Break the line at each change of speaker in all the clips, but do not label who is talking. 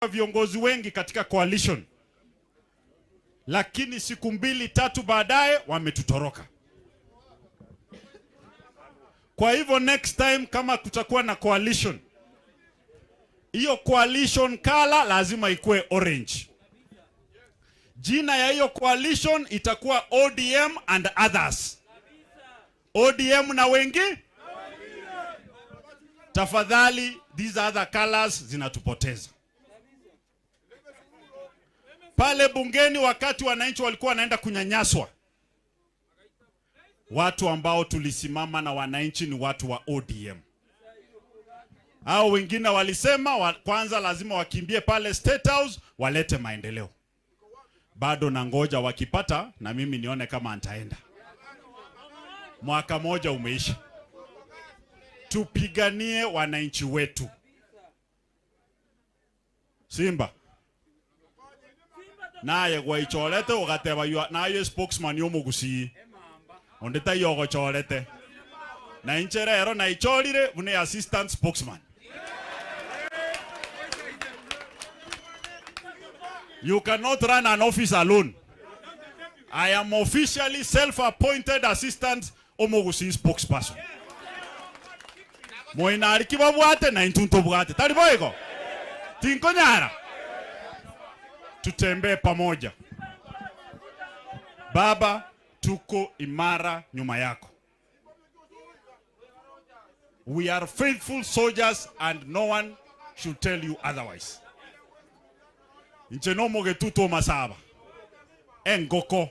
Viongozi wengi katika coalition, lakini siku mbili tatu baadaye wametutoroka. Kwa hivyo next time kama kutakuwa na coalition, hiyo coalition color lazima ikuwe orange. Jina ya hiyo coalition itakuwa ODM and others. ODM na wengi. Tafadhali, these other colors zinatupoteza. Pale bungeni, wakati wananchi walikuwa wanaenda kunyanyaswa, watu ambao tulisimama na wananchi ni watu wa ODM. Hao wengine walisema kwanza lazima wakimbie pale State House walete maendeleo. Bado nangoja wakipata na mimi nione kama nitaenda. Mwaka moja umeisha. Tupiganie wananchi wetu. Simba naye gwaichorete ugateba naye spokesman yomugusi onde taiyo ogochorete na inche rero naichorire bune assistant spokesman. You cannot run an office alone. I am officially self-appointed assistant omogusi spokesperson. Moinariki babwate na intu ntobwate. Tari boigo? Tinkonyara. Tutembee pamoja. Baba, tuko imara nyuma yako. We are faithful soldiers and no one should tell you otherwise. Inche no mogetuto masaba. Engoko.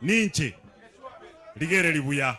Ninche. Rigere ribuya.